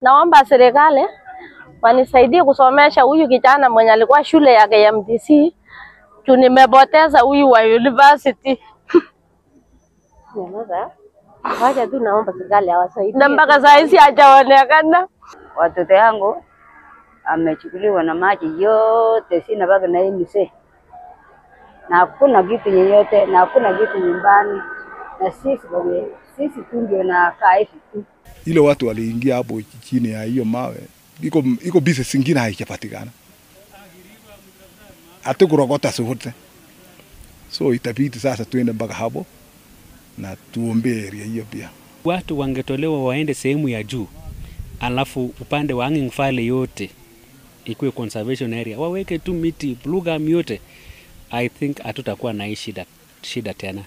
Naomba serikali wanisaidie kusomesha huyu kijana mwenye alikuwa shule ya KMTC, juu nimepoteza huyu wa university. Wacha tu naomba serikali awasaidie. Na mpaka saa hizi hajaonekana. Watoto yangu amechukuliwa na maji yote, sina baki na hii mzee. Na hakuna kitu yeyote, na hakuna kitu nyumbani. Na sisi bwana, sisi tu ndio na kaa hivi tu. Ile watu waliingia hapo chini ya hiyo mawe, iko business zingine haijapatikana. Hatukurogota sote. So itabidi sasa tuende mpaka hapo na tuombe area hiyo pia. Watu wangetolewa waende sehemu ya juu, alafu upande wa Hanging Valley yote ikuwe conservation area, waweke tu miti blue gum yote. I think hatutakuwa na hii shida tena.